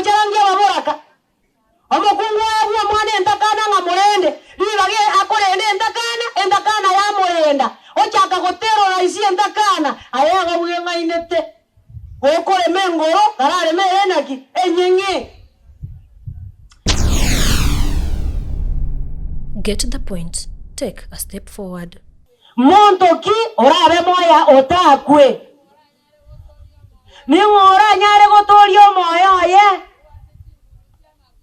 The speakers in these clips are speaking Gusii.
Mocharangie ababoraka. Omokungu oye bw'omwana entakana ng'a morende, ribaga akorenda entakana, entakana yamorenda. Ochaka goterrorize entakana, aye igo bweng'ainete. Gokorema engoro, karareme ere naki? Enyeng'e. Get the point, take a step forward. Monto ki orabe moyo otakwe? Ning'o oranyare gotooria omoyo oye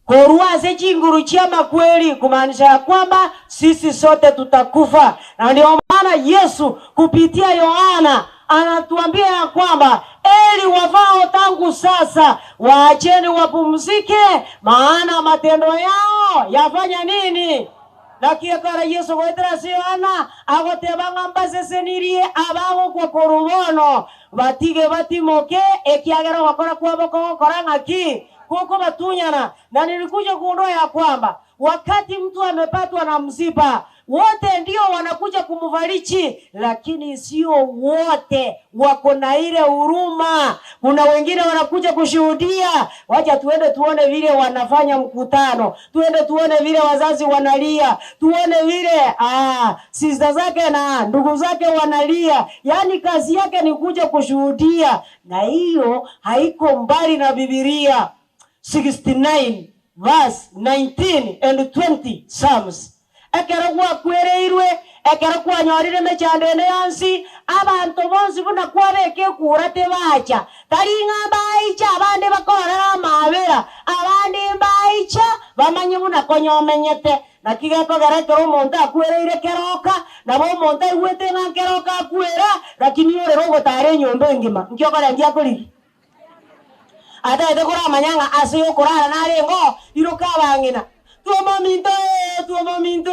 korwa ase chinguru chi'amakweri? Kumaanisha ya kwamba sisi sote tutakufa. Na ndio maana Yesu kupitia Yohana anatuambia ya kwamba heri wafao tangu sasa, waacheni wapumzike, maana matendo yao yafanya nini? Naki ekero Yeso goetera ase Yohana agoteba ng'a mbasesenirie abagokwa korwa bono, batige batimoke, ekiagera ogokora kwabo kogokora ng'aki? Gokobatunyana. Na nilikuja kugundua ya kwamba wakati mtu amepatwa na msiba, wote ndio wanakuja kumfariji, lakini sio wote wako na ile huruma. Kuna wengine wanakuja kushuhudia, wacha tuende tuone vile wanafanya mkutano, tuende tuone vile wazazi wanalia, tuone vile sister zake na ndugu zake wanalia. Yaani kazi yake ni kuja kushuhudia, na hiyo haiko mbali na Biblia 69 verse 19 and 20 Psalms. Ekero gwakwereirwe, ekero kwanyorire emechando ende yonsi, abanto bonsi buna kwabeka ekura tibacha. Tari ng'a mbaiche abande bakorere amaabera, abande mbaicha bamanye buna konya omenyete. Naki gekogera ekero omonto akwereire keroka, nabo omonto aigwete ng'a nkeroka akwera, lakini orere ogotara enyomba engima, nki okorengia akorigia? Ataete koramanya ng'a ase okorara narengeo iroka abang'ina, Twoma ominto ee, twoma ominto.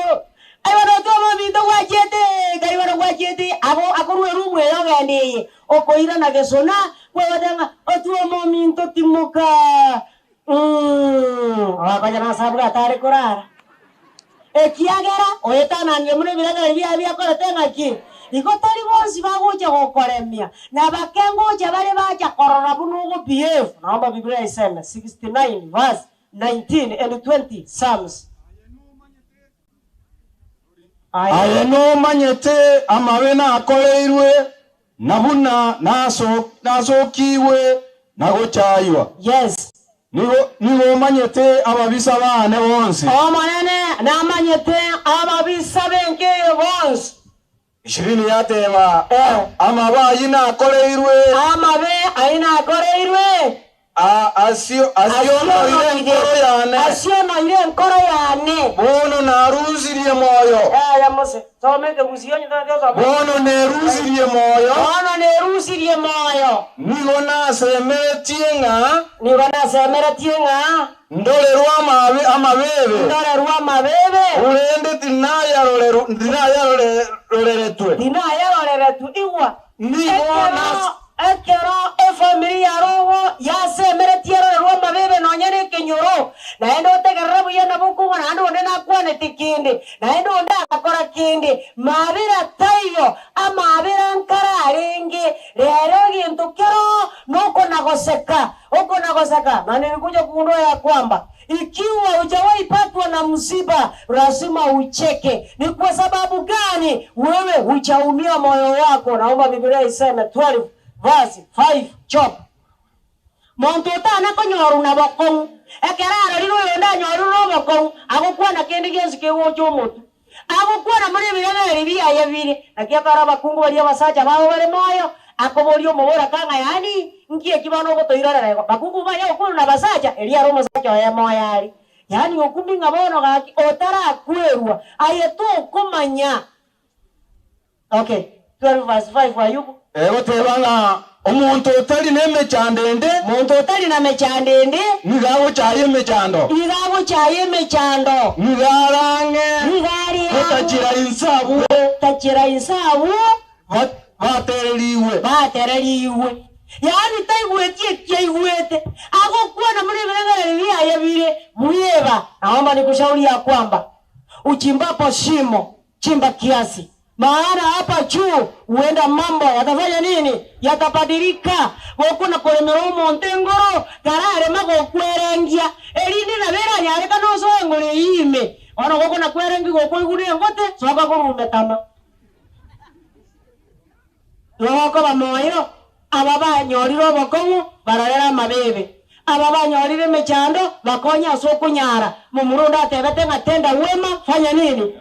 Aye bono twoma ominto gwachiete ee, kai bono gwachiete abo akorwa erumu eye ogenda eye, okoirana gesona, kwegoteba ng'a otwoma ominto timoka mm, ogakonya nase abwate are korara. Ekiagera oetananire buna ebirengererio biaye biakorete ng'aki? Igo tari bonsi bagocha gokoremia, na bake ngocha bare bacha korora buna ogo behave. Naomba Biblia iseme 69 verse 19 and 20 Psalms. Aye nomanyete amabe nakoreirwe, na buna nasokigwe na gochaywa. Yes. Nigo nigo omanyete ababisa bane bonsi. Omonene namanyete ababisa b'enka eye bonsi. Ishirini yateba, Amabe ayio nakoreirwe. Amabe ayio nakoreirwe. Asionoire enkoro yane. Asionoire enkoro yane. Bono narusirie moyo. Yaya Mose, soma ekegusii onye totagete gosoma. Bono nerusirie moyo. Bono nerusirie moyo. Nigo nasemeretie ng'a. Nigo nasemeretie ng'a. Ndorerwe amabebe. Ndorerwe amabebe. Korende tinayaroreretwe. Tinayaroreretwe. Igwa, Nigo ekero ekero efamiri ya rogo yasemeretie erorerwe amabebe nonya nekenyoro, naende otegerere buya nabo okong'wa naende onde nakwanete kende, naende onde agakora kende, mabera taiyo, amabera nkare arenge. Rero egento kero nokona-goseka, okona-goseka, na nilikuja kugundua ya kwamba ikiwa hujawahi patwa na msiba lazima ucheke. Ni kwa sababu gani wewe hujaumia moyo wako? Naomba Biblia iseme 12 verse 5 Job. Monto otana konyorwa na bokong'u, ekero arorire oyonde anyorire obokong'u, agokwana kende gionsi kegocha omotwe. Agokwana muri ebirengererio biaye bire, naki ekero abakungu baria abasacha babo bare moyo, akoboria omoboraka ng'a yaani nki eki bono ogotoirorera igo? Bakungu banya gokwana na abasacha, erio ere omosacha oye moyo are. Yaani okumia ng'a bono gaki otarakwerwa, aye tokomanya. Okay, 12 verse 5 Ayubu. Egoteba ng'a omonto otari nemechando ende. Monto otari na mechando ende. Nigo agochaya emechando. Nigo agochaya emechando. Nigo arang'e. Nigo are Gotachera inse abwo. Gotachera inse abwo. Batererigwe. Batererigwe. Yaani taigweti eki aigwete. Agokwana muri ebirengererio biaye bire bweba. Naomba nikushauri ya kwamba uchimbapo shimo chimba kiasi, maana hapa juu huenda mambo yatafanya nini? Yatabadilika. Gokona koremera omonto engoro, kararema gokwerenge. Bono gokona kwerenge gokoigwa nengote, soka korumetama. Igo gokoba moyo, aba banyorire obokong'u barorere amabebe, aba banyorire emechando bakonye ase okonyara. Momura onde atebete ng'a tenda wema, fanya nini?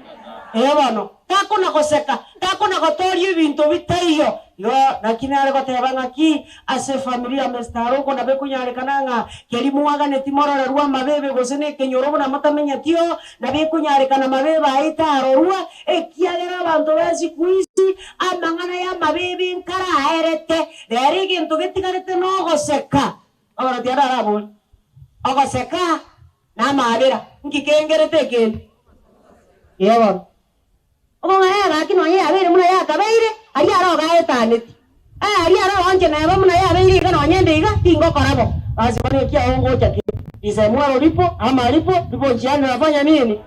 Ee bono, takona goseka, takona gotoria ebinto bitaiyo. Igo naki nare goteba ng'aki ase efamiri ya Mister Aroko nabo ekonyarekana ng'a keri mwaganeti mororerwe amabebe gose nekenyoro buna motamenyeti oo, nabo ekonyarekana mabebe aya itarorwa, ekiagera abanto ba siku hizi amang'ana y'amabebe nkaraerete. Rero egento getigarete nogoseka. Oboroti ande arabori, Ogoseka na amaabera, nki kengerete ekende? Ee bono. Obong'aini gaki nonya yabeire buna yakabeire, aria aro ogaetaneti. Ee, aria aro oonche neba buna yabeire iga nonya ende iga, tingokora bo. Basi bono ekiagera ngocha ki? Risemwaro ripo, ama ripo, ripo nchiani nafanya nini?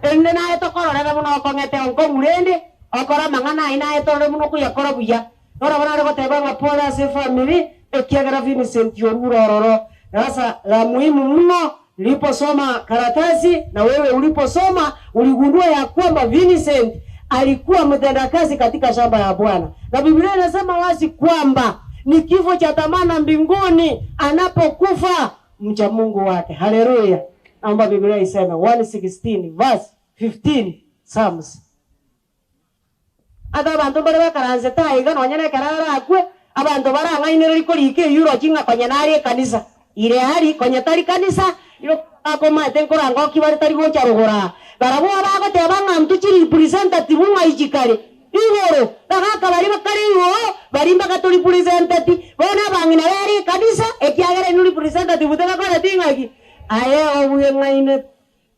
Erinde naye tokororere buna okong'ete onkong'u rende, okore amang'ana ayio naye torore buna okoyakora buya. Barabwo nare goteba ng'a pole ase efamiri ekiagera Vincent orure ororo. Sasa la muhimu mno niliposoma karatasi na wewe uliposoma uligundua ya kwamba Vincent alikuwa mtendakazi katika shamba ya Bwana. Na Biblia inasema wazi kwamba ni kifo cha thamana mbinguni anapokufa mcha Mungu wake. Haleluya. Naomba Biblia iseme 116 verse 15 Psalms. Ase abanto mbare bakaransete aiga nonya nekero arakwe, abanto barang'ainererie korika eulogy ng'a konya nare ekanisa. Ire aria, konya tari kanisa, igo bakomaete nkorangokia bare tari gocha rogoro aa. Barabwo abagoteba ng'a intwe chirepresentative ng'a ichi kare igoro, bagaka baria bakare igoro, baria mbaka torepresenteti. Bono abang'ina bere ekanisa, ekiagera inwe representative tebakoreti ng'aki? Aye obweng'ainete.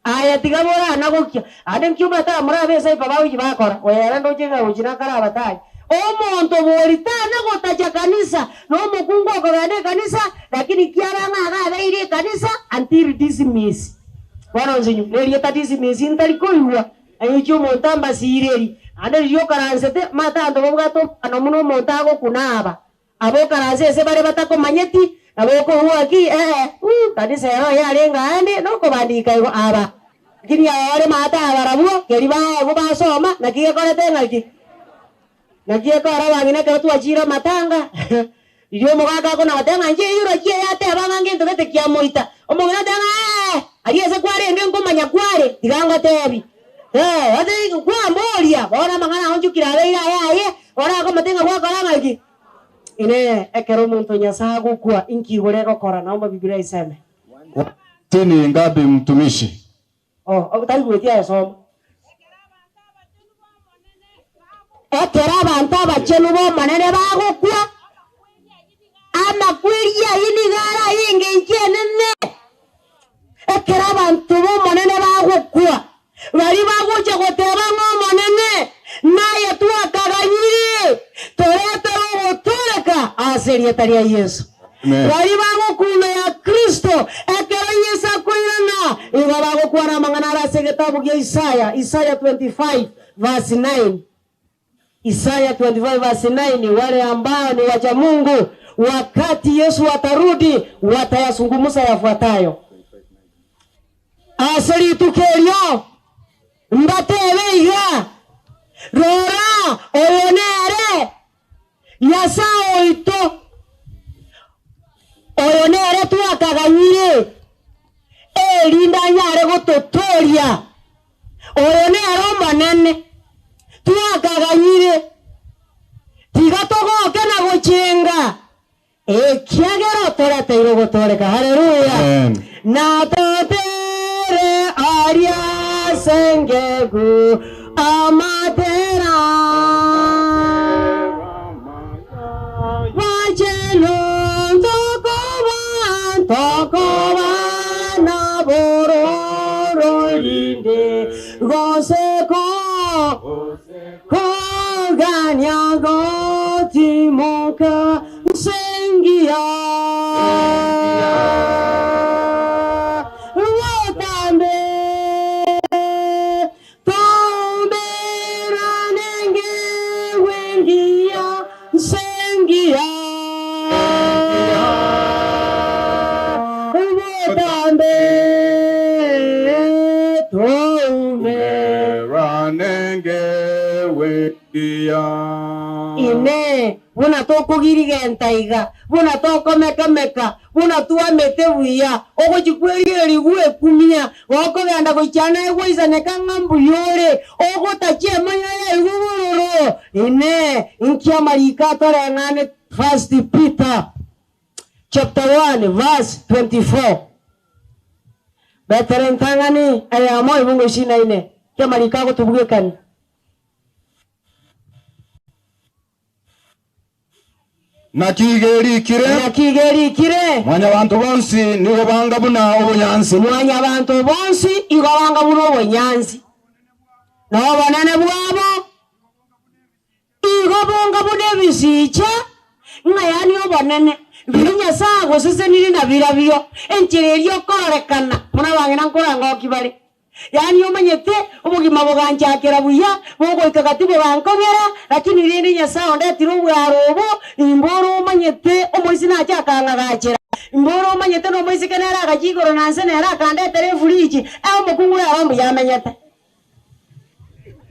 Aye tiga borana gokia, aande nki omanyete abamura aba esaipa bagochia bakora? Oyo ere ndoche ng'a gochia nakare abatari. Omonto bori tana gotacha kanisa, na omokungu okogenda ekanisa, lakini kiaba ng'a iga abeire ekanisa until dismiss. Bono nsinyu, nerieta dismiss ntari koigwa, eng'uchi omonto ambasireri, naende riria okaransete, omanyete abanto babwate omogano buna omonto agokuna aba. Abokaranse ase bare batakomanyeti, nabo okoigwa ki? Ee, uh, kanisa ero yarenge aande nokobandika igo aba. Lakini aba bare maate aba barabwo, keri baegwa basoma, naki gekorete ng'aki? Naki gekora abang'ina ekero twachire amatanga, riria omogaka akona goteba ng'a inche eyuroki eye ateba ng'a ngento gete kiamoita, omong'ina oteba ng'a ee, aria ase kwarenge nkomanya kware, tiga ngotebi. Ee, ase kwamboria, bono amang'ana aonchokire abeire aya aye, bono akomotebia ng'a gwakora ng'aki? Inee! Ekero omonto o Nyasae agokwa, inki igoro egokora? Naomba Bibilia iseme. Tini ngapi mtumishi? Oh, taigweti aye soma. Ekero abanto abachenu b'Omonene bagokwa, amakweri ayio nigo are ay'engencho enene. Ekero abanto b'Omonene bagokwa, baria bagocha goteba ng'a Omonene, naye twakaganyire, toretere ogotooreka ase erieta ria Yeso. Amen. Baria bagokuna ya Kristo ekero Yeso akoirana, igo bagokwana amang'ana are ase egetabu gia Isaya, Isaya 25 verse 9. Isaya 25 verse 9, wale ambao ni wacha Mungu wakati Yesu atarudi watayasungumusa yafuatayo. Ase rituko erio mbatebe iga, Rora, oyo nere Nyasae oito, oyo nere twakaganyire, erinde anyare gototooria. Oyo nere Omonene, twakaganyire, tiga togoke na gochenga, ekiagera otoreteire ogotooreka. Haleluya! Amen. Na totere aria ase engegu amatera bachenu ntokoba ntokoba na bororo rinde gose ko kogania gotimoka nsengiya botambe Toumerane ngewengiya nsengiya botambe. Buna tokogirigenta iga, buna tokomeka-meka, buna twamete buya, ogochia kwerigereria gwekumia, gokogenda gochia naye gwaisaneka ng'a mbuya ore, ogotacha emanya yaigwe bororo. Inee! Inki amariko atoreng'anete? First Peter chapter 1 verse 24. Petero entang'ani eyemo ebungo isini na ine, ki amariko agotobwekania? Naki iga erikire? Naki iga erikire? Mwanyabanto bonsi nigo banga buna obonyansi. Mwanyabanto bonsi igo banga buna obonyansi, na obonene bwabo igo bonga buna ebisicha, ng'a yaani obonene, biria Nyasae agosesenirie nabirabio, enchera eria okororekana buna abang'ina nkorangoki bare. Yaani omanyete, obogima boganchakera buya, bogoika gati bogankong'era, lakini rende Nyasae ondetire obwaro obo, imboro omanyete omoisi nache akang'agachera, imboro omanyete nomoiseke nere agachia igoro na nse nere akandetera efuriji, eh omokungu nere mbuya amenyete.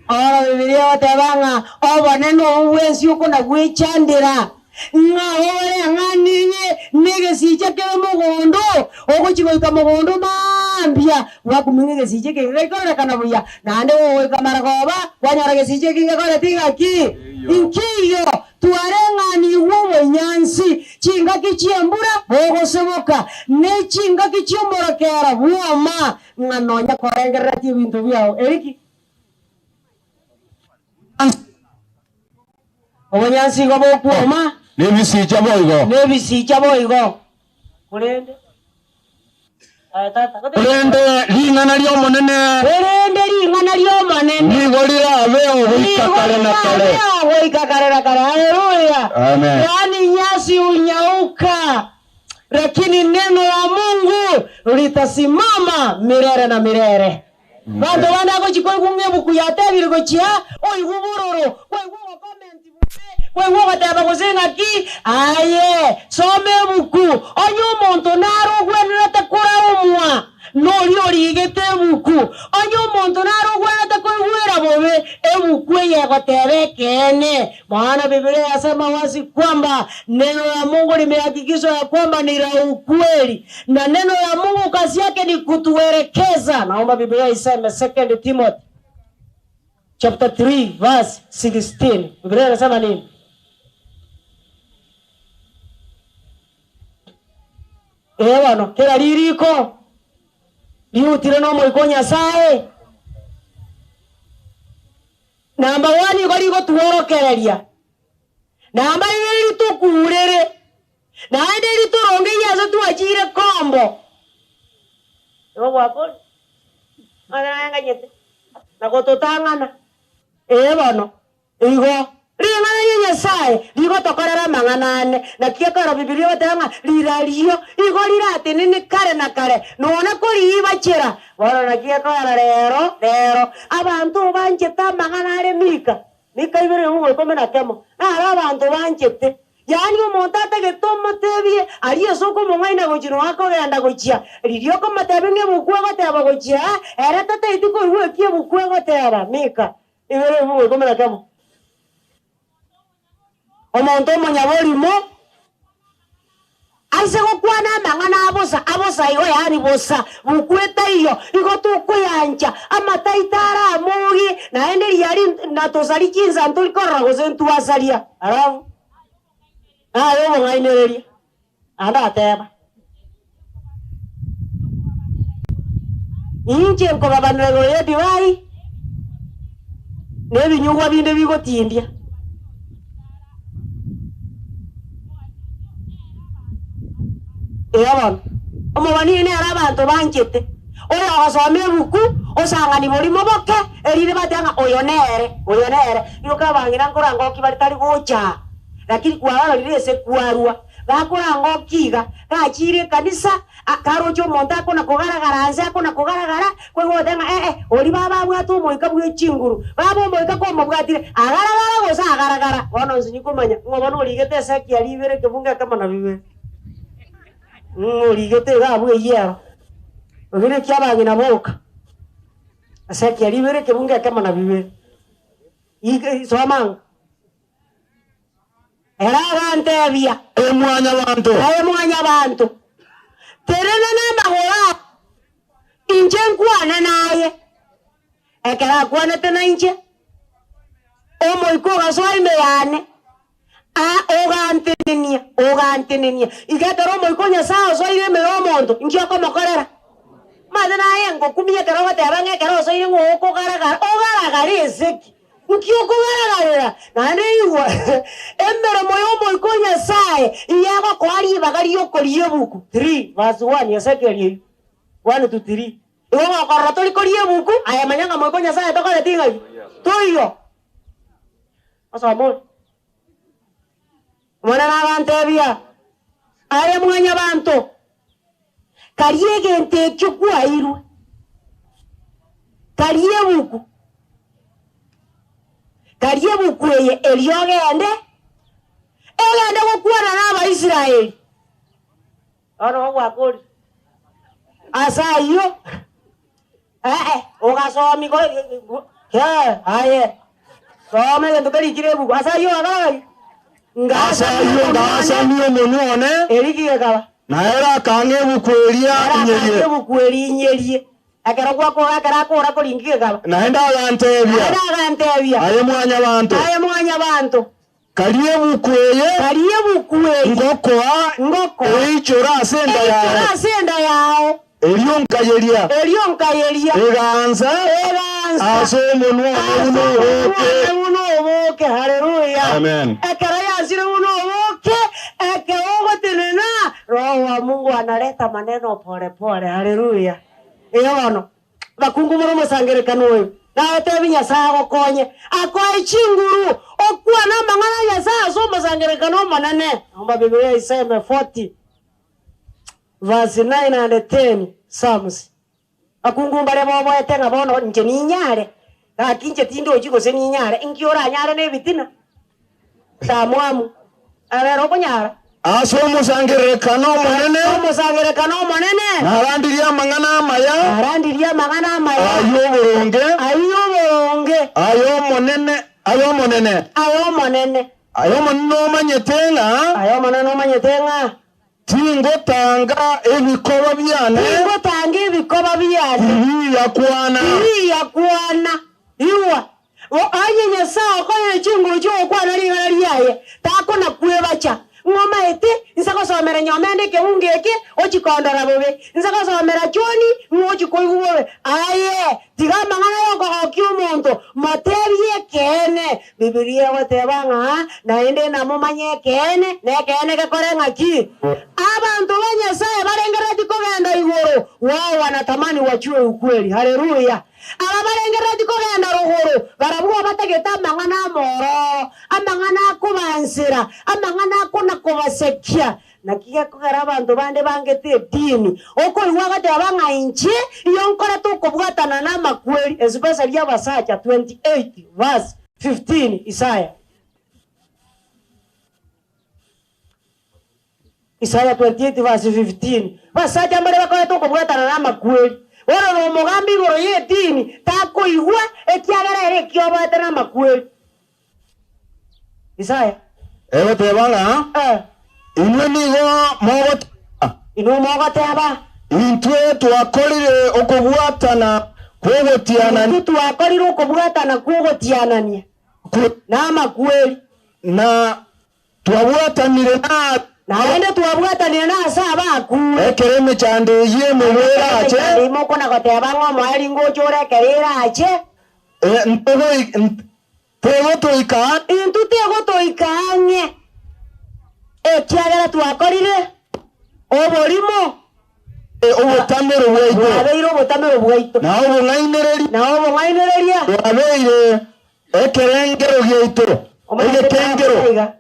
Oro Bibilia egoteba ng'a obonene obo bwensi oko nagwechandera, Ng'a oreng'anirie negesicha kere mogondo, ogochia goika mogondo mambia, gwakumia ng'a egesicha eke geikororekana buya, naende gogoika marogoba, kwanyora gesicha eke ngekoreti ng'aki? Nkeiyo. Twareng'anigwe obonyansi chingaki chi'embura bogoseboka, ne chingaki chi'omorakera bwoma, ng'a nonya korengereretie ebinto biao. Eriki. Obonyansi igo bokwoma. Nebisicha boigo. Nebisicha boigo. Korende, aye tata, goteba. Korende ring'ana ri'Omonene. Korende ring'ana ri'Omonene. Nigo rirabeo goika kare na kare. Nigo rirabeo goika kare na kare. Haleluya! Amen. Yaani nyasi hunyauka, lakini neno la Mungu litasimama milele na milele. Banto bande agochia koigwa ng'a ebuku yatebire gochia, oigwe bororo, kwaigwa ogokomenti bobe, kwaigwa ogoteba gose ng'aki, aye, soma ebuku, onye omonto nare ogwenerete koraumwa, noria origete ebuku, onye omonto nare ogwenerete koigwera bobe, ebuku eye egoteba ekeene. Maana Biblia yasema wazi kwamba neno la Mungu limehakikishwa ya kwamba ni la ukweli, na neno la Mungu kazi yake ni kutuelekeza. Naomba Biblia iseme Second Timothy chapter 3 verse 16. Biblia inasema nini? Ee bono, kera ririko riutire n'Omoika o Nyasae. Namba one igo rigotworokereria, namba ibere ritokuurere, naende ritorongeyie ase twachire kombo. Igo gwakorire, nonye naye nganyete na gototang'ana. Ee bono, igo ring'ana ria Nyasae rigotokorera amang'ana ane. Naki ekero Bibilia egoteba ng'a rirario igo riratenene kare na kare, nonya koriibachera Bono naki ekoera rero, rero, abanto banchete amang'ana are Mika, Mika ibere ebuku ikomi na kemo, naro abanto banchete. Yaani omonto atagete omotebie aria ase okomong'aina gochia nonya akogenda gochia, riria okomotebia ng'a ebuku egoteba gochia, ere tataeti koigwa eki ebuku egoteba. Mika ibere ebuku ikomi na kemo. Omonto omonyaborimo aise gokwana amang'ana a bosa, a bosa igo, yaani bosa, bukwe taiyo, igo tokoyancha amataito are amoge, naende riari natosarie chinsa ntori korora gose ntwasaria. Alafu naye obong'ainereria, naende ateba, Inche nkobabanera igoro y'edivai na ebinyugwa binde bigotindia. Ee bono, omobani oyo nere abanto banchete, oyo ogosoma ebuku, osang'ani borimo boke, erinde batebe ng'a oyo nere, oyo nere. Rioka abang'ina nkorangoki bare tari gocha aa, lakini kwarorire ase kwarwa. Gakorangokia iga, gachire ekanisa, karoche omonto akona kogaragara nse akona kogaragara, kwaigwa ogoteba ng'a ee, oria baba abwate omoika bwe chinguru, baba omoika komobwatire, agaragara gose agaragara. Bono nsinyi komanya ng'a bono origete eseki aria ibere ekebungo ekemo na bibere, ng'a origete iga abwo eyio ero, ogire ekia abang'ina boka, eseki aria ibere ekebungo ekemo na bibere, soma ang'o. Ere agantebia. Aye Mwanyabanto. Aye Mwanyabanto, tenena namagoro ao, inche nkwane naye. Ekero akwanete nainche, Omoika ogasoa ime yane, a ogantenenia, ogantenenia. Iga ekero Omoika o Nyasae osoire ime y'omonto, inki okomokorera? Omanyete naye ngokumia ekero ogoteba ng'a ekero osoire ng'a okogaragara, ogaragare ase ki? Nki okogaragarera? Naende igwa, emeremo y'Omoika o Nyasae iyagokoa ribaga ri'okoria ebuku 3 verse 1 Ezekiel eyio 1 to 3. Igo gokorora tori koria ebuku, aye manya ng'a Moika o Nyasae tokoreti ng'aki? Toiyo. Osome ore. Omonene agantebia, Aye Mwanyabanto, karie egento ekio kwaeirwe, karie ebuku, karie ebuku eye, erio ogende, ogende gokwana n'Abaisraeli. Bono nigo gwakorire. Ase ayio, ee, ogasomia ko- aye, soma egento kerikire ebuku. Ase ayio ogakora gaki? Ase ayio ngaasamia omonwa one, Eriki gekaba. na ere akang'a ebuku eria Ere akang'a inyerie. ebuku eria inyerie. Ekero gwakora, ekero akora koringia gekaba. Naende agantebia, Naende agantebia, Aye Mwanyabanto, Aye Mwanyabanto, Karie ebuku eye. Karie ebuku eye. Ngokoa. Ngokoa. Eichore ase enda yao. Eichore ase enda yao. Erio nkayeria. Erio nkayeria. Egansa. Egansa. Ase omonwa one buna oboke. Ase omonwa one buna oboke. Haleluya. Amen. Ekero yansire buna oboke, ekero ogotenena, Roho wa Mungu analeta maneno pole pole. Haleluya. Eyo bono. Abakungu more omosangererekano oyo, nagoteebie Nyasae agokonye, akoe chinguru, okwane amang'ana a Nyasae ase omosangererekano omonene. Naomba Biblia iseme 40 verse 9 and 10 Psalms. Abakungu mbare boboete ng'a bono inche ninyare, gaki inche tindochi gose ninyare, inki oranyare na ebitina? Ndamwamu, nabere okonyara. Ase omosangererekano omonene. Ase omosangererekano omonene. Narandirie amang'ana amaya. Narandirie amang'ana amaya. Ay'oboronge. Ay'oboronge. Ay'Omonene, ay'Omonene. Ay'Omonene. Ay'Omonene omanyete ng'a. Ay'Omonene omanyete ng'a. Tingotanga ebikoba biane. Tingotanga ebikoba biane. Tibiyakwana. Tibiyakwana. Igwa, onye Nyasae okoeire chinguru chi'ogokwana ring'ana riaye, takona kwebacha. Ng'omaete, inse gosomera nyomende ekeungo eke, ochie kondora bobe. Inse gosomera choni, ng'o ochie koigwa bobe. Aye, tiga amang'ana y'okogokia omonto, motebie ekeene. Bibilia egoteba ng'a naende namomanye ekeene, na ekeene gekore ng'aki? Abanto ba Nyasae barengereretie kogenda igoro, wao wanatamani wajue ukweli. Haleluya! Aba barengereretie kogenda rogoro, barabwo abatagete amang'ana amororo, amang'ana akobansera, amang'ana akona-kobasekia. Naki gekogera abanto bande bangete edini, okoigwa agateba ng'a inche iyo nkorete okobwatana namakweri, especially abasacha 28 verse 15 Isaya. Isaya 28 verse 15 Basacha mbare bakorete okobwatana namakweri, bono nomogambi igoro y'edini takoigwa, ekiagera ere ekioboete namakweri. Isaya. Egoteba ng'a, Inwe nigo mogoteba. Inwe mogoteba. Intwe twakorire okobwatana kw'ogotianania. Intwe twakorire okobwatana kw'ogotianania namakweri. Na twabwatanire na. Naende twabwatanire nase abakure. Ekero emechando eyio emebe erache. Ekero emechando eyio mokona-goteba ng'a omoerio ngocha ore ekero erache. Tegotoika. Intwe tegotoika ang'e, ekiagera twakorire oborimo. Obotamero bwaito. Bwabeire obotamero bwaito. Na obong'ainereria. Na obong'ainereria. Bwabeire ekerengero giaito. Egekengero,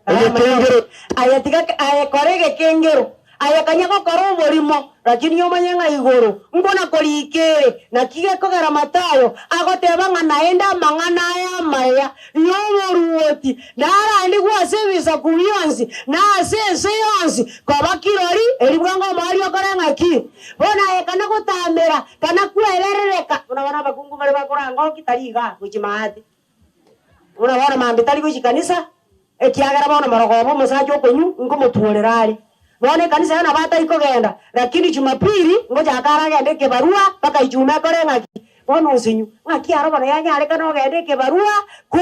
egekengero. Aye tiga, aye kora egekengero. Aye kanya gokora oborimo, lakini omanye ng'a igoro nkona korika ere. Naki gekogera Matayo agoteba ng'a naende amang'ana aya amaya y'oboruoti narandigwe ase ebisaku bionsi na ase ense yonsi koba kirori, eri bwango omoerio okore ng'aki? Bono aye kana gotamera, kana kweberereka, buna bono abakungu mbare bakoranga oki tari igaa gochia maate, buna bono mambia tari gochia kanisa. Ekiagera bono morogoba omosacha okonywa nkomotworera are. Bono ekanisa eye nabo atari kogenda, lakini Jumapili ngochaka aragende ekebarua mpaka Ijumaa ekore ng'aki? Bono osinyu, ng'aki aro bono yanyarekana ogende ekebarua ko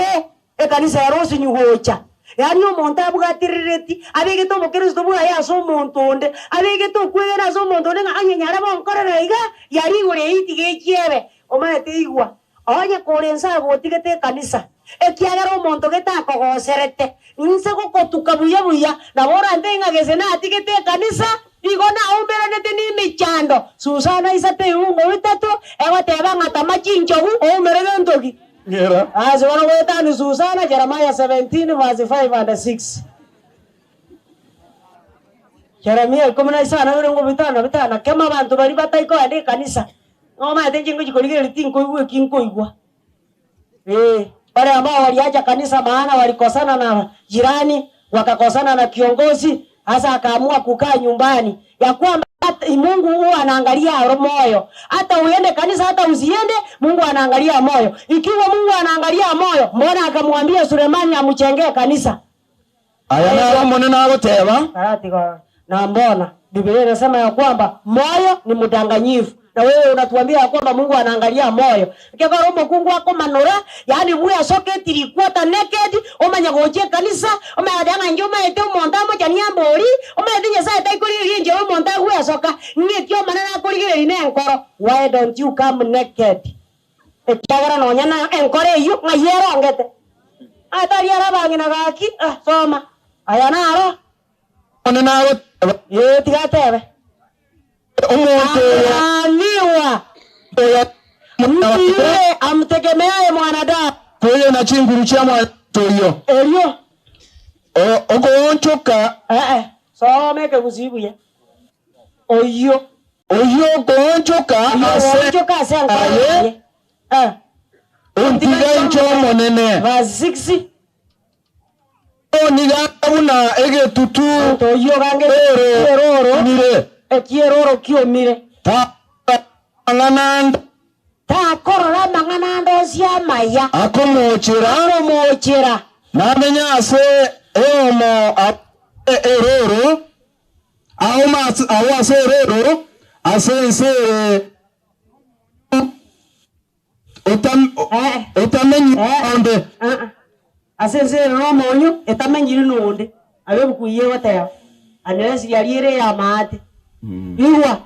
ekanisa ere osinyu gocha. Yaani omonto abwaterereti, abegete obokristo bwaye ase omonto onde, abegete okwegena ase omonto onde ng'a onye nyare bonkorera iga, riaria igoro eyio tiga echiebe. Omanyete igwa, Onye kore inse agotigete ekanisa, ekiagera omonto gete akogoserete, inse gokotuka buya buya, nabo orantebie ng'a gese natigete ekanisa, igo naumberanete nemechando. Susana isato ebiungo bitato, egoteba ng'a tama chinchogu, oumere gento ki? Ng'era. Ase bono goetania Susana, Jeremiah 17 verse 5 and 6. Jeremia ikomi na isano ebirongo bitano na bitano na kemo abanto baria batai kogenda ekanisa. Nomanyete inche ngochia korigereria tinkoigwa eki nkoigwa. Ee, wale ambao waliacha kanisa maana walikosana na jirani, wakakosana na kiongozi, hasa akaamua kukaa nyumbani, ya kwamba Mungu huwa anaangalia moyo. Hata uende kanisa hata usiende, Mungu anaangalia moyo. Ikiwa Mungu anaangalia moyo, mbona akamwambia Sulemani amchengee kanisa? Aya naro Omonene agoteba. Karatiga na mbona Biblia inasema ya kwamba moyo ni mdanganyifu, na wewe unatuambia ya kwamba Mungu anaangalia moyo. Ekero omokungu akomanora, yaani bwesoketi rikwota naked, omanye gochia ekanisa, omanye goteba ng'a inche omanyete omonto amochani ambori, omanyete Nyasaye taikorigereria enchera omonto agwesoka, ng'eki Omonene akorigereria na enkoro. Why don't you come naked? Ekiagera nonya na enkoro eyio ng'ai erongete. Atari are abang'ina gaki, ah, soma. Aya naro. Omonene agoteba. Ee, tiga atebe. Omonto oyo. Amelaaniwa. Oyo Mtu yule amtegemeaye mwanadamu. Koyena chinguru chia mwanyabanto oyio. Erio. Okoonchoka. Ee, soma ekegusii buya. Oyio. Oyio okoonchoka ase. Okoonchoka ase enkoro yaye. Eh. Ontiga inche Omonene. Verse 6. Oniga buna egetutu. Omonto oyio ogange ekieroro. Kiomire. Ekieroro kiomire. Takorora amang'ana ande. Takorora amang'ana ande onsi amaya. Akomochera. Akomochera. Namenye ase eomo eroro. Agwo ase erooro, ase ense ere etamenyiri nonde. Ase ense ere nomonyo, etamenyiri nonde. Aye ebuku eyio egoteba, unless riaria ere ey'amaate. Igwa,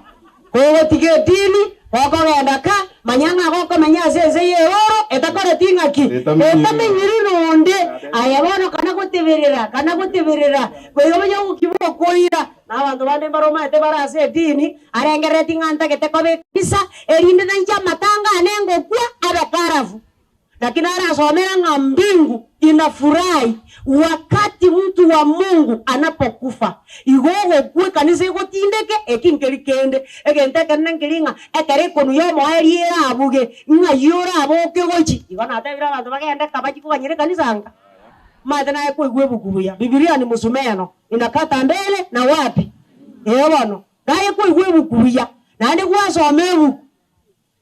kogotiga edini, gokogenda ka, manya ng'a gokomenya ase ense y'erooro etakoreti ng'aki? Etamenyiri nonde. Aye bono kana goteberera, kana goteberera, goika omenye ogokia bw'okoira. Na abanto bande mbaromanyete bare ase edini, arengerereti ng'a ntagete koba ekanisa, erinde nainche amatanga ane ngokwa abe karafu. Lakini arasomera ng'a mbingu inafurahi wakati mtu wa Mungu anapokufa. Igo ogokwa ekanisa egotindeke, eki nkeri kende. Egento ekenene nkeri ng'a ekero ekonu y'omoerio erabuge, ng'ai oraboke gochi. Igo natebire abanto bagende ka bachie koganyera ekanisa nka. Omanyete naye koigwa ebuku buya, Bibilia ni msumeno, inakata mbele na wapi? Ee bono, naye koigwa ebuku buya, naende gwasoma ebuku.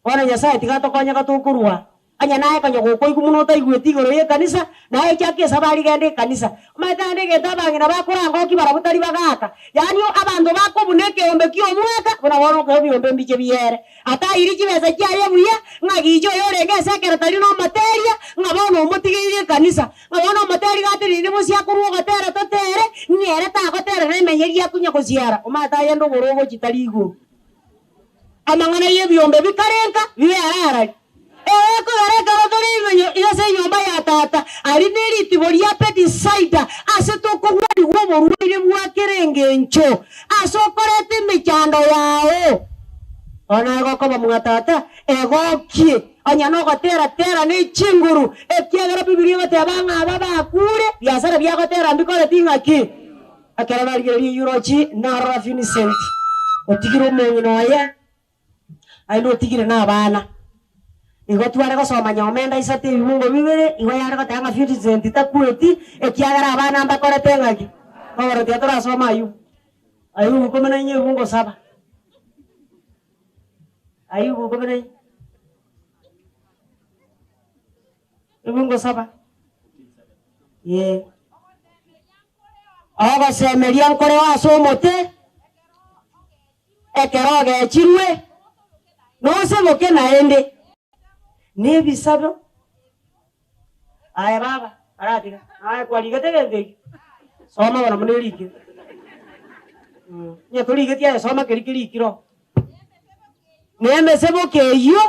Bono Nyasae tiga atokonye gatokorwa. Onye naye konya gokoigwa buna otaigweti igoro y'ekanisa, naye chaka esabari genda ekanisa. Omanyete naende egento abang'ina bakorangokia barabwo tari bagaka, yaani abanto bakobuna ekeombe ki'omwaka, buna bono okoe ebiombe mbiche biere. Atairie chibesa chiaye buya, ng'a gicha oyo orenge ase ekero tari nomoteria, ng'a bono omotigeire ekanisa. Ng'a bono omoteri gatenenire bosio akorwa ogotera totere, ng'a ere tagotera nemenyeria akonya gosiara. Omanyete ayende oboro ogochia tari igoro. Amang'ana y'ebiombe bikarenka bibe ararari. Ee, kogera ekero tore ase enyomba ya tata, aria neritibo ria Bethisaida, ase tokogwanigwa oborwaire bwa kera engencho, ase okoreta emechando yao. Bono naye gokoba mwa tata, egokie, onye nogotera tera ne chinguru, ekiagera Bibilia egoteba ng'a aba bakure, biasara biagotera mbikoreti ng'aki? Ekero narigereria Yurochi, narora Vincent otigire omong'ina oye, naende otigire na abana. Igo tware gosoma nyomenda isato ebibungo bibere, igo yare goteba ng'a Vincent takweti, ekiagera abana mbakorete ng'aki? Bono tiga torasome aywo. Ayubu ikomi na inye ebibungo saba. Ayubu ikomi na inye. Ebibungo saba. Ee. Ogosemeria nkoreo ase omote, ekero ogechirwe, noseboke naende. Nebisabo. Aye baba, aratiga, aye kwarigete egento ekio, soma bono buna erikire. Onye torigeti aye soma keria kerikire oo. Na emeseboka eyio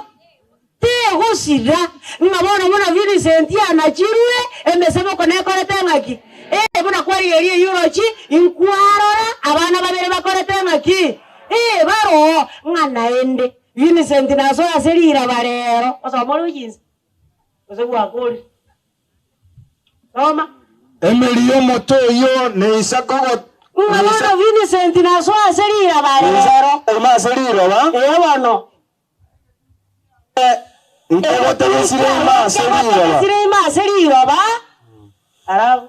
tegosira, ng'a bono buna Vincent anachirwe, emeseboko nekorete ng'aki? Ee, buna kwarigeria eyio orochi, inkwarora abana babere bakorete ng'aki? Ee, baroo, ng'a naende Vincent nasoe ase riraba rero, osoma ore gochia inse, gose gwakorire. Soma. Emeri y'omote oyio neisa kogo. Ng'a bono Vincent nasoe ase riraba rero. Ime ase riroba. Ee bono. Nkegotegesire ime ase riroba. Nkegotegesire ime ase riroba. Alafu.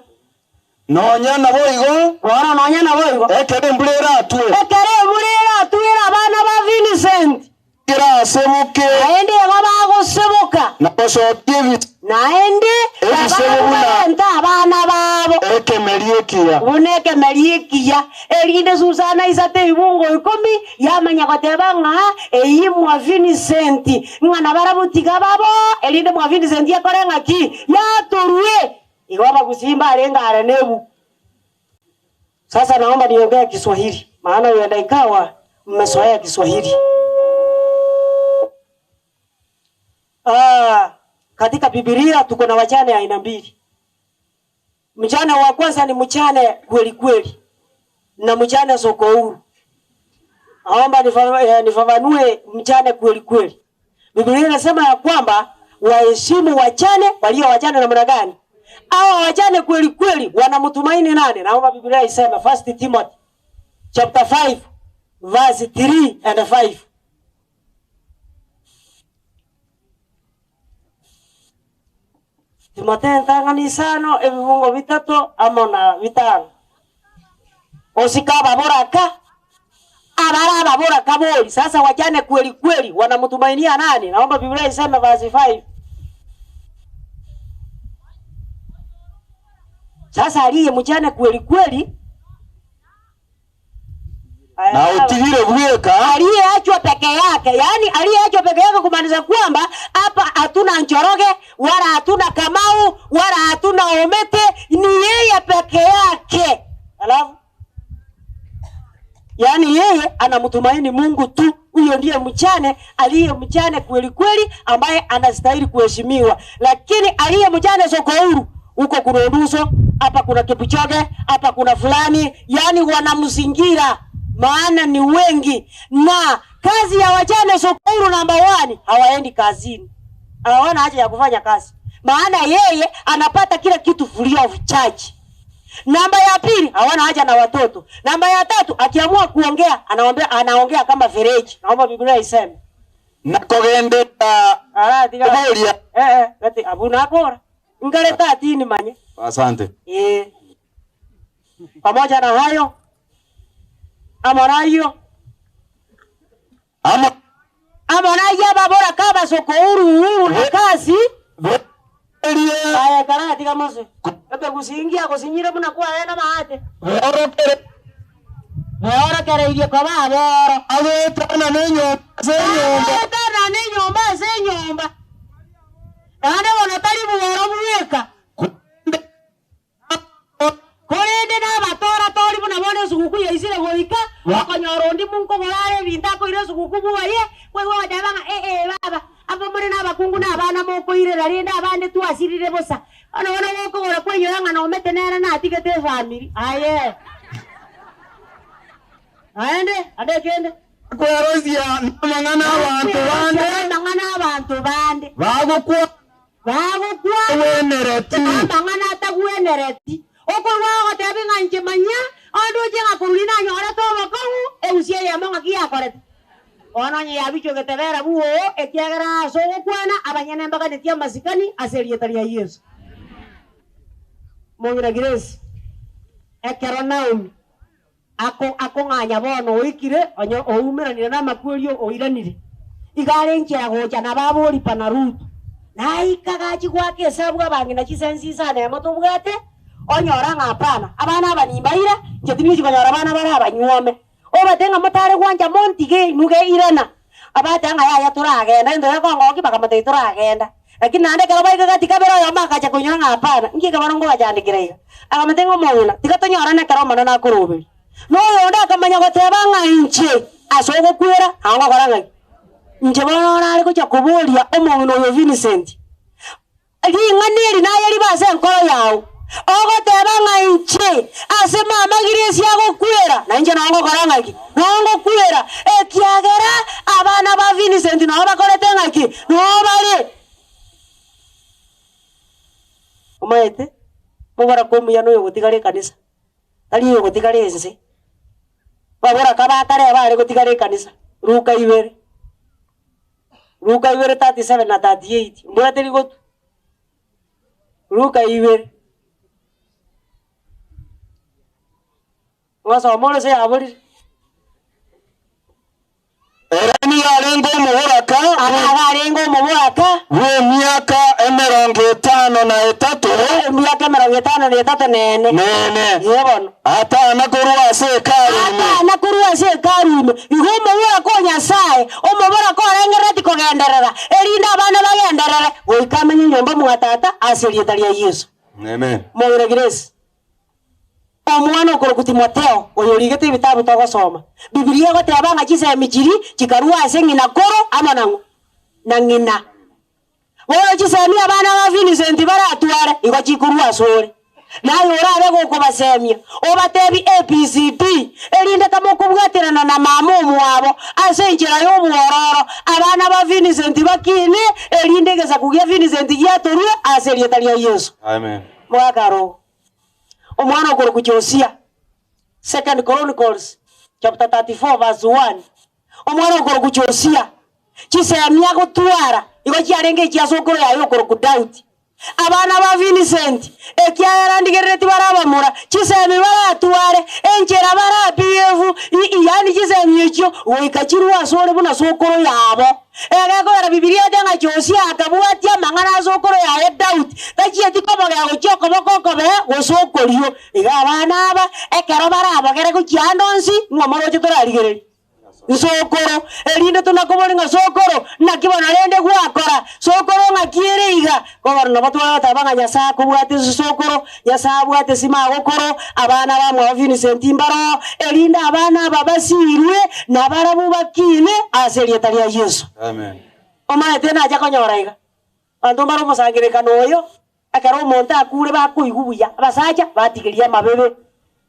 Nonya naboigo. Bono nonya naboigo. Ekero embura eratwe. Ekero embura eratwere abana ba Vincent. Keraseboke. Naende igo bagoseboka. Na gosokia ebisebo. Naende Ebisebo buna. barente abana babo. Ekemeri ekiya. Buna ekemeri ekiya. Erinde Susana aisate ebibungo ikomi, yamanya goteba ng'a eyio mwa Vincent, ng'a nabarabwo tiga babo, erinde mwa Vincent ekore ng'aki? Yatorwe. Igo abagusii mbarenge are nebuku. Sasa naomba niongee Kiswahili, maana huenda ikawa mmezoea Kiswahili. Ah, katika Biblia tuko na wajane aina mbili. Mjane wa kwanza ni mjane kweli kweli na mjane soko huru. Naomba nifafanue mjane kweli kweli. Biblia inasema ya kwamba waheshimu wajane walio wajane namna gani? Hawa wajane kweli kweli wanamtumaini nani? Naomba Biblia iseme First Timothy chapter 5 verse 3 and 5. Timotheo entang'ani isano, ebibungo bitato amo na bitano. Osike ababoraka, abare ababoraka bori. Sasa wajane kweli kweli wanamtumainia nani? Naomba Biblia iseme verse 5. Sasa aliye mjane kweli kweli Na otigire bweka. Aliyeachwa peke yake, yaani aliyeachwa peke yake, kumaanisha kwamba hapa hatuna Njoroge wala hatuna Kamau wala hatuna Omete, ni yeye peke yake. Alafu yaani yeye anamtumaini Mungu tu. Huyo ndiye mjane aliye mjane kweli kweli, ambaye anastahili kuheshimiwa. Lakini aliye mjane soko huru, huko kuna Onduso, hapa kuna Kipchoge, hapa kuna fulani, yaani wanamzingira, maana ni wengi. Na kazi ya wajane soko huru namba 1, hawaendi kazini, hawana haja ya kufanya kazi, maana yeye anapata kila kitu free of charge. Namba ya pili, hawana haja na watoto. Namba ya tatu, akiamua kuongea, anaongea, anaongea kama fereji. Naomba Biblia iseme. Na kogendera Ara tiga. Kuboria. Gati abu nakora. Ngaleta atini manye. Asante. Pamoja na hayo, amorayo. Ama Amorayo ababora kaba soko huru huru na kazi. Berie. Aya karati kama se. Ebe kusingia kusinyira muna kwa ena maate. Beorokere. Beorokereirie kwa baboro. Agetana nenyomba ase enyomba. Agetana nenyomba ase enyomba. Naende bono tari bworo bweka. Korende nabatora tori buna bono esuguku yaisire goika, okonyora ondi munkogorare ebinto akoira esuguku bwaye, koigwa goteba ng'a baba, abo more na abakungu na abana mokoirera rende abande twasirire bosa. Bono bono gokogora kwainyora ng'a nomete nere natigete efamiri. Aye. Aende, ande kende. Kwerosia namang'ana abanto bande. Namang'ana abanto bande. Bagokwa. Bagokwa. Tagwenereti. Amang'ana atagwenereti. Okorwa ogoteba ng'a inche manya, onde oche ng'a korwa nanyore obokong'u, eusi eyemo ng'aki yakorete. Bono onye yabichogete bera buo, ekiagera ase ogokwana, abanyene mbaganeti amasikani ase erieta ria Yeso. Mong'ina Grace, ekero Naomi akong'anya bono oikire, onye oumeranire na amakweri oiranire. Iga are nchera gocha na baboripa na Rutu. Naika gachi gwaka esabu abang'ina chisensi isano emo tobwate, Onyora ng'a hapana, abana aba nimbaire, inche tindiochi konyora abana bare abanyuome. Obatebie ng'a motare gwancha montige inwe irana. Abateba ng'a yaya toragenda, egento keria kongokia bakamotebia toragenda. Lakini naende ekero baika gati kabere oyomo agacha koinyora ng'a hapana, inki eke bono nkobachandekera iga? Akamotebia ng'a omong'ina, tiga tonyorane ekero Omonene akoroberia. Na oyonde akamanya goteba ng'a inche ase ogokwera nao ngokora ng'aki? Inche bono nare gochia koboria omong'ina oyo Vincent, Ring'ana eri naye ribe ase enkoro yao, ogoteba ng'a inche ase mama Grace agokwera, na inche nao ngokora ng'aki? Nao ngokwera, ekiagera abana ba Vincent nao bakorete ng'aki? Nao bare. Omanyete, moboraka omuya noyo ogotigara ekanisa, tari oyo ogotigara ense. Baboraka ba kare bare gotigara ekanisa, Luka ibere. Luka ibere 37 na 38, mbwate rigotu. Luka ibere. Ngosoma ore ase yaborire. Ere nigo arenge omoboraka Ere arenge omoboraka. bw'emiaka emerongo etano na etato. Emiaka emerongo etano na etato na ene. Nene. Ee bono. Atana korwa ase Hekalu ime. Atana korwa ase Hekalu ime. Igo omoboraka o Nyasae, omoboraka orengerereti kogenderera, erinde abana bagenderere, goika amenye nyomba mwa Tata ase erieta ria Yeso. Amen. Moira Grace, omwana okorokwa Timotheo, oyorigete ebitabu togosoma. Bibilia egoteba ng'a chisemi chiria chikarua ase ng'ina koro amo nang'o? Na ng'ina. Bono chisemi abana ba Vincent baratware igo chikorwa asore, naye orabe gokobasemia, obatebi ABCD, erinde kamokobwaterana na mama omwabo ase enchera y'obwororo, abana ba Vincent bakine, erinde egesaku gia Vincent giatorwe ase erieta ria Yeso. Amen. Mogaka arogo. Omwana okorokwa Josia, Second Chronicles chapter 34 verse 1, Omwana okorokwa Josia, chisemi agotwara igo chiarenge echia sokoro yaye okorokwa Daudi. Abana ba Vincent, ekiagera ndigerereti bare abamura, chisemi baratware, enchera bara behave, yaani chisemi echio goika chirwe asore buna sokoro yabo. Egekogera Bibilia ete ng'a Josia akabwatia amang'ana a sokoro yaye Daudi, tachieti komogea gochia okoboko okobee gose okorio. Iga abana aba, ekero barabogere gochia ande onsi, ng'o moroche torarigererie? Nsokoro, erinde tonakoborie ng'a sokoro, naki bono rende gwakora? Sokoro ng'aki ere iga? Bono nabo twagoteba ng'a Nyasae akobwate ase sokoro, Nyasae abwate ase magokoro, abana bamwabo Vincent mbaroo, erinde abana aba basirwe, na barabwo bakine ase erieta ria Yeso. Amen. Omanyete nacha konyora iga, abanto mbare omosangererekano oyo, Ekero omonto akuure bakoigwa buya, abasacha batigeria amabebe,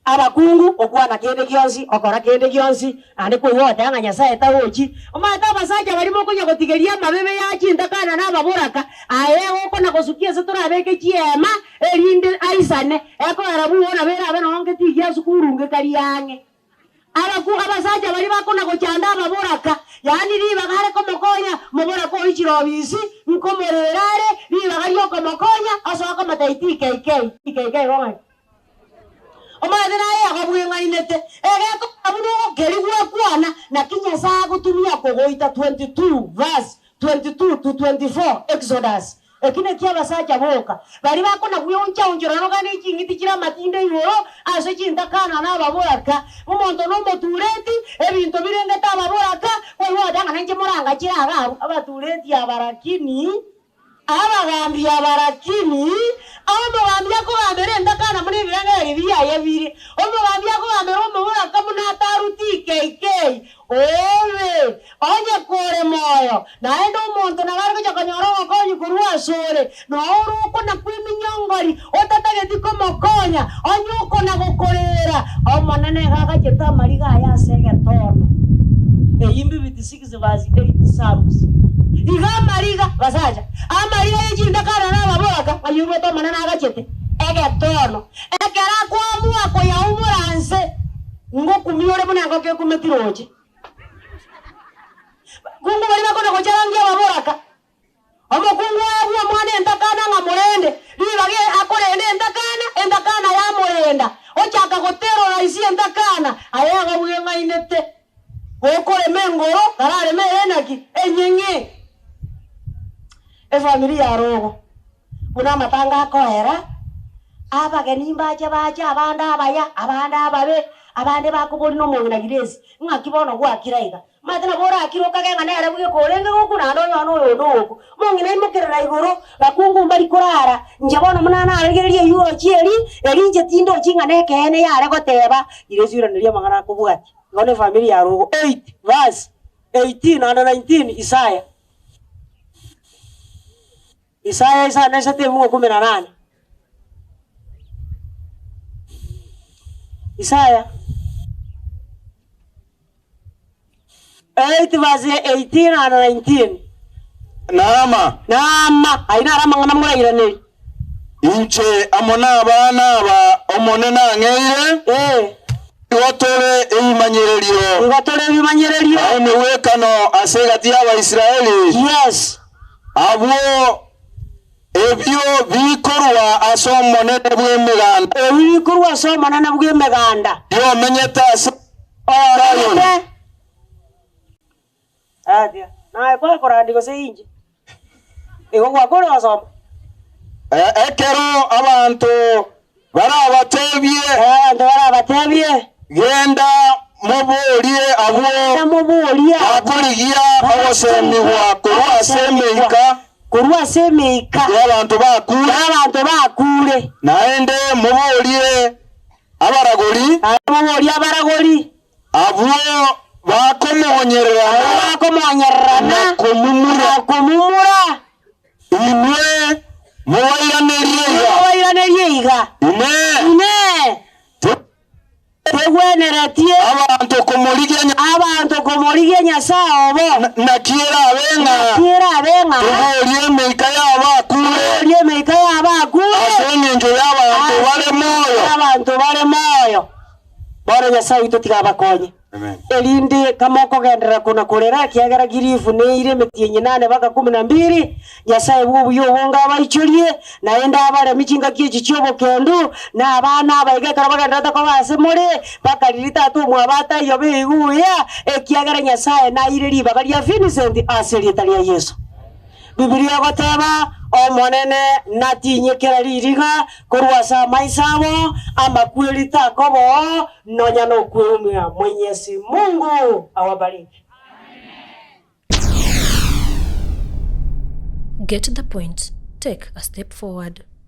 abakungu okwana kende gionsi, okora kende gionsi, naende koigwa ogoteba ng'a Nyasae tagochi. Omanyete abasacha baria mokonya gotigeria amabebe ya chintakana na ababoraka, aye gokona gosukia ase torabeke chiema, erinde aisane, ekogera buna nabo erabe nonya ngetigia sukuru ngekaria ang'e. Abaku abasacha baria bakona-gochanda ababoraka, yaani ribaga are komokonya moboraka oyio chirobisi, nkomorera are ribaga ri'okomokonya, osoa komotebia TKK, TKK igo ng'aki? Omanyete naye akobweng'ainete, egekogera buna ogokerigwa kwana, naki Nyasae agotumia kogoita 22 verse 22 to 24 Exodus. Eki nakio abasacha boka, baria bakona-gweoncha-onchorana nogane ching'iti chire amatindo igoro ase chintakana na ababoraka. Omonto nomotureti, ebinto birengete ababoraka, koigwa ogoteba ng'a nainche morangachire iga abwo. Abatureti aba lakini, abagambi aba lakini, omogambi akogambera entakana buna ebirengererio biaye bire, omogambi akogambera omoboraka buna ataruti ikeikei, Obe, onye kore moyo, naende omonto nabo are gocha konyora ogokonyi korwa asore, na ore okona kw'eminyongori, otatageti komokonya, onye okona gokoreera. Omonene iga agachete amariga aye ase egetono. Eyio mbibiti 6 verse 8 Psalms. Iga amariga, basacha, amariga ye chintakana na ababoraka, ng'ai oigwete Omonene agachete? Egetono. Ekero akoamua koyaumora nse. Ngokumia ore buna engoko ekumeti roche. Abakungu baria bakona gocharangia ababoraka. Omokungu oye bw'omwana entakana ng'a morende, ribaga akorenda entakana, entakana yamorenda. Ochaka goterrorize entakana, aye igo bweng'ainete. Gokorema engoro, karareme ere naki? Enyeng'e. Efamiri yarogo, buna amatanga akoera. Abageni mbache bache, abande abaya, abande ababe, abande bakoboria nomong'ina Grace, ng'aki bono gwakira iga? Omanyete nabo orakire okage ng'a nere bweka orenge gokwa naende onyone oyonde ogokwa. Omong'ina aimokerera igoro, bakungu mbari korara, inche bono buna narigereria eywo ochie eri, eri inche tindochi ng'a nekeene yare goteba, Grace oiraneria amang'ana akobwatia. Igo nefamiri ya rogo. 8 verse 18 and 19 Isaya. Isaya isano na isato ebugu kumi na nane. Isaya 8 verse 18 and 19. Naama. Naama, ayio naro amang'ana morairanerie. Inche amo nabana aba Omonene ang'eire, Ee. igo tore ebimanyererio. Igo tore ebimanyererio. Na emegwekano ase egati y'Abaisraeli. Yes. Abwo ebio bikorwa ase Omonene bw'Emeganda. Ebio bikorwa ase Omonene bw'Emeganda. Oyomenyete ase Sayoni. Oyomenyete. Atia, naye kwakorandia gose inche? Igo gwakore gosoma? Ekero abanto barabatebie. Ekero abanto barabatebie. Genda moborie abwo. Genda moborie abwo. Bakorigia ogosemigwa korwa ase emeika. Korwa ase emeika. Y'abanto bakure. Y'abanto bakure. Naende moborie abaragori. Naende moborie abaragori. Abwo bakomonyererana. Abwo bakomonyererana. Na komumura. Na komumura. Inwe mobairanerie iga. Mobairanerie iga. Inee! Inee! Tegweneretie. Abanto komorigia Nyasae. Abanto komorigia Nyasae obo. Naki erabe ng'a. Naki erabe ng'a. Toborie emeika y'abakure. Toborie emeika y'abakure. Ase engencho y'abanto bare moyo. Abanto bare moyo. Bono Nyasae oito tiga abakonye, erinde kamokogenderera kona-korera, ekiagera girifu neire emetienyi enane baka kumi na mbiri, Nyasae bw'obuya obonge abaichorie, naende abaremi chingaki echi chi'obokendu, na abana abaiga ekero bagendererete koba ase more, bakariri tata omwabo ataiyo beiguya, ekiagera Nyasae naire ribaga ria Vincent ase erieta ria Yeso. Bibilia egoteba, Omonene natinyie kera ririga korwa ase amaiso abo, amakweri takoba oo, nonya nokweumia. Mwenyezi Mungu awabariki. Get the point, take a step forward.